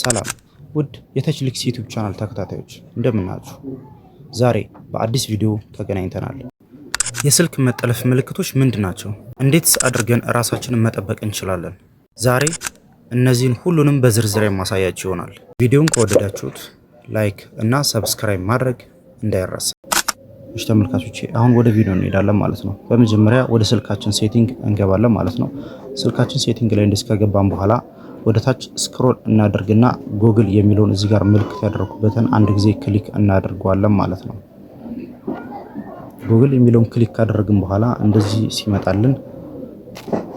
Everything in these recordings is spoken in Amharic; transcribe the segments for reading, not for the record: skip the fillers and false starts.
ሰላም ውድ የተችሊክስ YouTube channel ተከታታዮች፣ እንደምናችሁ። ዛሬ በአዲስ ቪዲዮ ተገናኝተናል። የስልክ መጠለፍ ምልክቶች ምንድን ናቸው? እንዴትስ አድርገን ራሳችንን መጠበቅ እንችላለን? ዛሬ እነዚህን ሁሉንም በዝርዝር የማሳያችሁ ይሆናል። ቪዲዮን ከወደዳችሁት like እና subscribe ማድረግ እንዳይረሳ። እሺ ተመልካቾቼ፣ አሁን ወደ ቪዲዮ እንሄዳለን ማለት ነው። በመጀመሪያ ወደ ስልካችን setting እንገባለን ማለት ነው። ስልካችን setting ላይ እንደዚህ ከገባን በኋላ ወደ ታች scroll እናደርግና ጎግል የሚለውን እዚህ ጋር ምልክት ያደረኩበትን አንድ ጊዜ click እናደርገዋለን ማለት ነው። ጉግል የሚለውን click ካደረግን በኋላ እንደዚህ ሲመጣልን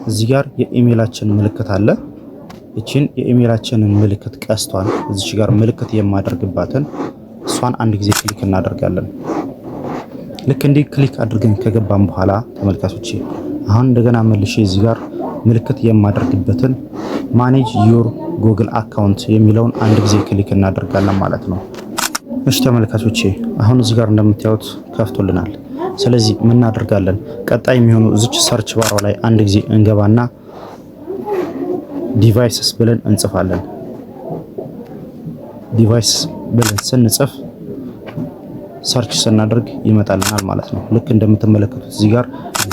እዚህ ጋር የኢሜይላችን ምልክት አለ። እቺን የኢሜይላችንን ምልክት ቀስቷን እዚች ጋር ምልክት የማደርግባትን እሷን አንድ ጊዜ click እናደርጋለን። ልክ እንዲህ click አድርገን ከገባን በኋላ ተመልካቾቼ፣ አሁን እንደገና መልሼ እዚህ ጋር ምልክት የማደርግበትን "Manage your Google account" የሚለውን አንድ ጊዜ click እናደርጋለን ማለት ነው። እሺ ተመልካቾቼ፣ አሁን እዚህ ጋር እንደምታዩት ከፍቶልናል። ስለዚህ ምን እናደርጋለን? ቀጣይ የሚሆነው እዚች search bar ዋ ላይ አንድ ጊዜ እንገባና "devices" ብለን እንጽፋለን። "Device" ብለን ስንጽፍ search ስናደርግ ይመጣልናል ማለት ነው። ልክ እንደምትመለከቱት እዚህ ጋር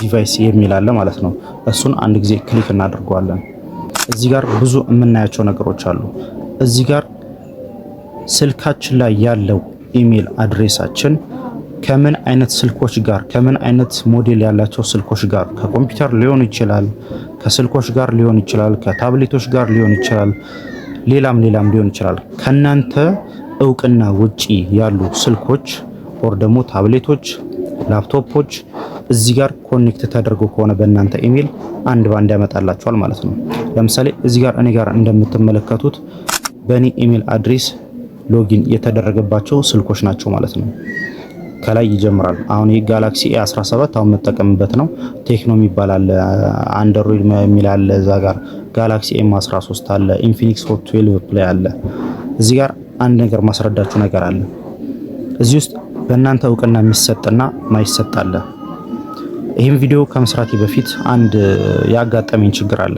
"device" የሚል አለ ማለት ነው። እሱን አንድ ጊዜ click እናደርገዋለን። እዚህ ጋር ብዙ የምናያቸው ነገሮች አሉ። እዚህ ጋር ስልካችን ላይ ያለው email address ኣችን ከምን አይነት ስልኮች ጋር፣ ከምን አይነት ሞዴል ያላቸው ስልኮች ጋር፣ ከኮምፒውተር ሊሆን ይችላል፣ ከስልኮች ጋር ሊሆን ይችላል፣ ከታብሌቶች ጋር ሊሆን ይችላል፣ ሌላም ሌላም ሊሆን ይችላል። ከናንተ እውቅና ውጪ ያሉ ስልኮች or ደግሞ ታብሌቶች፣ ላፕቶፖች እዚህ ጋር connect ተደርጎ ከሆነ በእናንተ ኢሜል አንድ ባንድ ያመጣላችኋል ማለት ነው። ለምሳሌ እዚህ ጋር እኔ ጋር እንደምትመለከቱት በእኔ email address login የተደረገባቸው ስልኮች ናቸው ማለት ነው። ከላይ ይጀምራል። አሁን ይህ Galaxy A 17 አሁን የምጠቀምበት ነው። Tecno የሚባል አለ፣ Android የሚል አለ፣ እዛ ጋር Galaxy M 13 አለ፣ Infinix Hot 12 Play አለ። እዚህ ጋር አንድ ነገር ማስረዳችሁ ነገር አለ። እዚህ ውስጥ በእናንተ እውቅና የሚሰጥና ማይሰጥ አለ። ይህም ቪዲዮ ከመስራቴ በፊት አንድ ያጋጠመኝ ችግር አለ።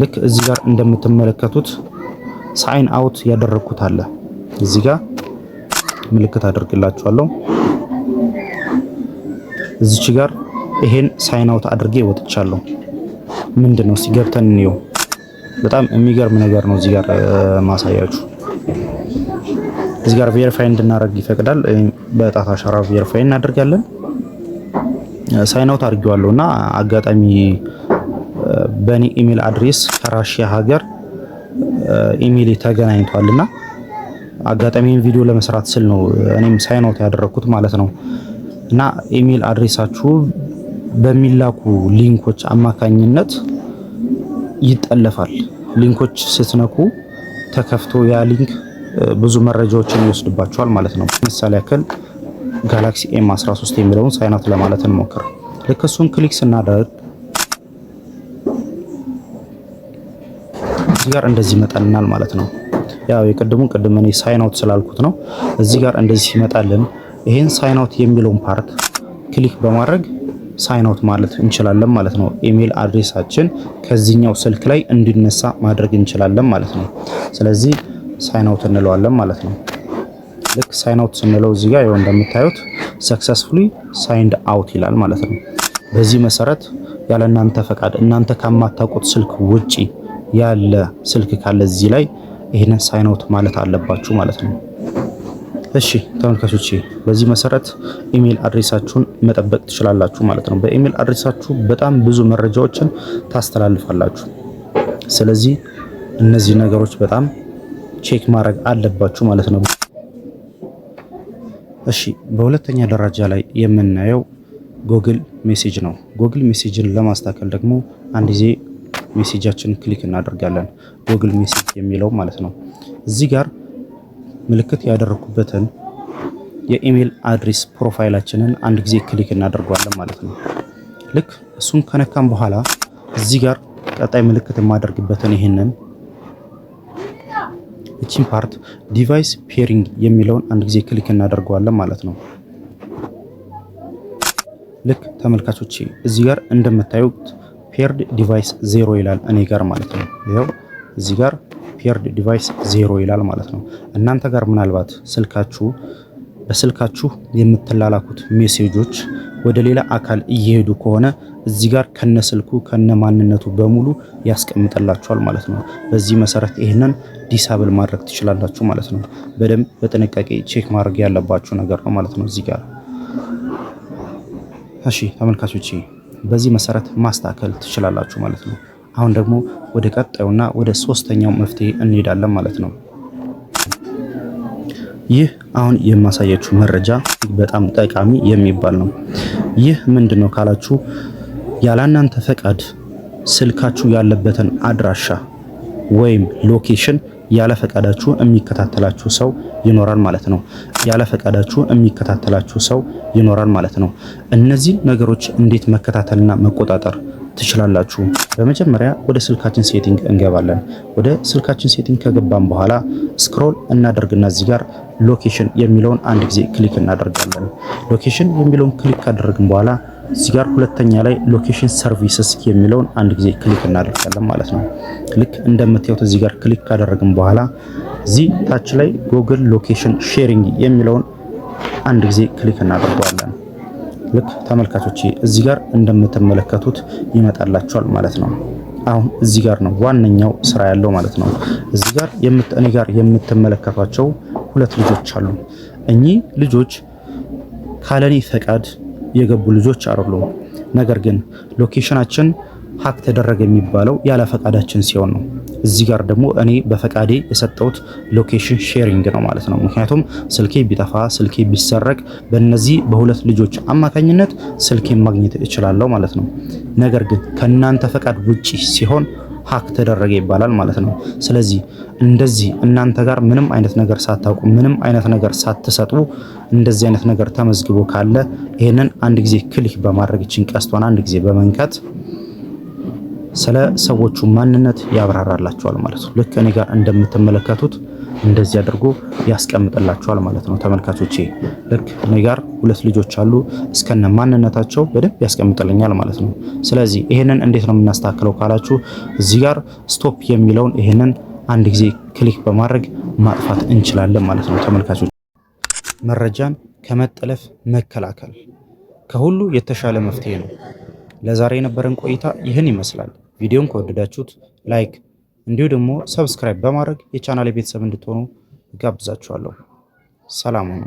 ልክ እዚህ ጋር እንደምትመለከቱት sign out ያደረግኩት አለ። እዚህ ጋር ምልክት አድርግላችኋለሁ። እዚች ጋር ይሄን sign out አድርጌ ወጥቻለሁ። ምንድን ነው? እስቲ ገብተን እንየው። በጣም የሚገርም ነገር ነው እዚህ ጋር ማሳያችሁ። እዚህ ጋር verify እንድናደርግ ይፈቅዳል። በጣት አሻራ verify እናደርጋለን። Sign out አድርጌዋለሁ እና አጋጣሚ በእኔ email address ከራሽያ ሀገር ኢሜል ተገናኝቷል እና አጋጣሚ ቪዲዮ ለመስራት ስል ነው እኔም sign out ያደረኩት ማለት ነው። እና email address ኣችሁ በሚላኩ link ኦች አማካኝነት ይጠለፋል። Link ኦች ስትነኩ ተከፍቶ ያ link ብዙ መረጃዎችን ይወስድባችኋል ማለት ነው። ምሳሌ ያክል Galaxy M 13 የሚለውን sign out ለማለት እንሞክር። ልክ እሱን click ስናደርግ እዚህ ጋር እንደዚህ ይመጣልናል ማለት ነው። ያው የቅድሙን ቅድም እኔ sign out ስላልኩት ነው። እዚህ ጋር እንደዚህ ሲመጣልን ይሄን "sign out" የሚለውን part click በማድረግ sign out ማለት እንችላለን ማለት ነው። Email address ኣችን ከዚህኛው ስልክ ላይ እንዲነሳ ማድረግ እንችላለን ማለት ነው። ስለዚህ sign out እንለዋለን ማለት ነው። ልክ sign out ስንለው እዚህ ጋር ይኸው እንደምታዩት "successfully signed out" ይላል ማለት ነው። በዚህ መሰረት ያለ እናንተ ፈቃድ እናንተ ከማታውቁት ስልክ ውጪ ያለ ስልክ ካለ እዚህ ላይ ይህንን sign out ማለት አለባችሁ ማለት ነው። እሺ ተመልካቾቼ፣ በዚህ መሰረት email address ኣችሁን መጠበቅ ትችላላችሁ ማለት ነው። በ email address ኣችሁ በጣም ብዙ መረጃዎችን ታስተላልፋላችሁ። ስለዚህ እነዚህ ነገሮች በጣም check ማድረግ አለባችሁ ማለት ነው። እሺ፣ በሁለተኛ ደረጃ ላይ የምናየው Google message ነው። Google message ን ለማስተካከል ደግሞ አንድ ጊዜ message ኣችንን click እናደርጋለን። Google message የሚለው ማለት ነው። እዚህ ጋር ምልክት ያደረኩበትን የ email address profile ኣችንን አንድ ጊዜ click እናደርገዋለን ማለት ነው። ልክ እሱን ከነካን በኋላ እዚህ ጋር ቀጣይ ምልክት የማደርግበትን ይህንን እቺን part "device pairing" የሚለውን አንድ ጊዜ click እናደርገዋለን ማለት ነው። ልክ ተመልካቾቼ፣ እዚህ ጋር እንደምታዩት "paired device 0" ይላል እኔ ጋር ማለት ነው። ይኸው እዚህ ጋር paired Paired device 0 ይላል ማለት ነው። እናንተ ጋር ምናልባት ስልካችሁ በስልካችሁ የምትላላኩት ሜሴጆች ወደ ሌላ አካል እየሄዱ ከሆነ እዚህ ጋር ከነ ስልኩ ከነ ማንነቱ በሙሉ ያስቀምጥላችኋል ማለት ነው። በዚህ መሰረት ይህንን disable ማድረግ ትችላላችሁ ማለት ነው። በደንብ በጥንቃቄ check ማድረግ ያለባችሁ ነገር ነው ማለት ነው እዚህ ጋር። እሺ ተመልካቾቼ፣ በዚህ መሰረት ማስተካከል ትችላላችሁ ማለት ነው። አሁን ደግሞ ወደ ቀጣዩና ወደ ሶስተኛው መፍትሄ እንሄዳለን ማለት ነው። ይህ አሁን የማሳያችሁ መረጃ በጣም ጠቃሚ የሚባል ነው። ይህ ምንድን ነው ካላችሁ፣ ያለ እናንተ ፈቃድ ስልካችሁ ያለበትን አድራሻ ወይም location ያለ ፈቃዳችሁ የሚከታተላችሁ ሰው ይኖራል ማለት ነው። ያለ ፈቃዳችሁ የሚከታተላችሁ ሰው ይኖራል ማለት ነው። እነዚህ ነገሮች እንዴት መከታተልና መቆጣጠር ትችላላችሁ? በመጀመሪያ ወደ ስልካችን setting እንገባለን። ወደ ስልካችን setting ከገባን በኋላ scroll እናደርግና እዚህ ጋር location የሚለውን አንድ ጊዜ click እናደርጋለን። Location የሚለውን click ካደረግን በኋላ እዚህ ጋር ሁለተኛ ላይ location services የሚለውን አንድ ጊዜ click እናደርጋለን ማለት ነው። ልክ እንደምታዩት እዚህ ጋር click ካደረግን በኋላ እዚህ ታች ላይ Google location sharing የሚለውን አንድ ጊዜ click እናደርገዋለን። ልክ ተመልካቾቼ፣ እዚህ ጋር እንደምትመለከቱት ይመጣላችኋል ማለት ነው። አሁን እዚህ ጋር ነው ዋነኛው ስራ ያለው ማለት ነው። እዚህ ጋር እኔ ጋር የምትመለከቷቸው ሁለት ልጆች አሉ። እኚህ ልጆች ካለኔ ፈቃድ የገቡ ልጆች አይደሉም። ነገር ግን location ኣችን hack ተደረገ የሚባለው ያለ ፈቃዳችን ሲሆን ነው። እዚህ ጋር ደግሞ እኔ በፈቃዴ የሰጠሁት location sharing ነው ማለት ነው። ምክንያቱም ስልኬ ቢጠፋ፣ ስልኬ ቢሰረቅ በእነዚህ በሁለት ልጆች አማካኝነት ስልኬን ማግኘት እችላለሁ ማለት ነው። ነገር ግን ከእናንተ ፈቃድ ውጪ ሲሆን hack ተደረገ ይባላል ማለት ነው። ስለዚህ እንደዚህ እናንተ ጋር ምንም አይነት ነገር ሳታውቁ፣ ምንም አይነት ነገር ሳትሰጡ እንደዚህ አይነት ነገር ተመዝግቦ ካለ ይህንን አንድ ጊዜ click በማድረግ፣ ይችን ቀስቷን አንድ ጊዜ በመንካት ስለ ሰዎቹ ማንነት ያብራራላችኋል ማለት ነው። ልክ እኔ ጋር እንደምትመለከቱት እንደዚህ አድርጎ ያስቀምጥላችኋል ማለት ነው። ተመልካቾቼ፣ ልክ እኔ ጋር ሁለት ልጆች አሉ፣ እስከነ ማንነታቸው በደንብ ያስቀምጥልኛል ማለት ነው። ስለዚህ ይሄንን እንዴት ነው የምናስተካክለው ካላችሁ፣ እዚህ ጋር stop የሚለውን ይሄንን አንድ ጊዜ click በማድረግ ማጥፋት እንችላለን ማለት ነው። ተመልካቾች፣ መረጃን ከመጠለፍ መከላከል ከሁሉ የተሻለ መፍትሄ ነው። ለዛሬ የነበረን ቆይታ ይህን ይመስላል። ቪዲዮን ከወደዳችሁት like እንዲሁ ደግሞ subscribe በማድረግ የቻናል ቤተሰብ እንድትሆኑ ጋብዛችኋለሁ። ሰላም ሁኑ።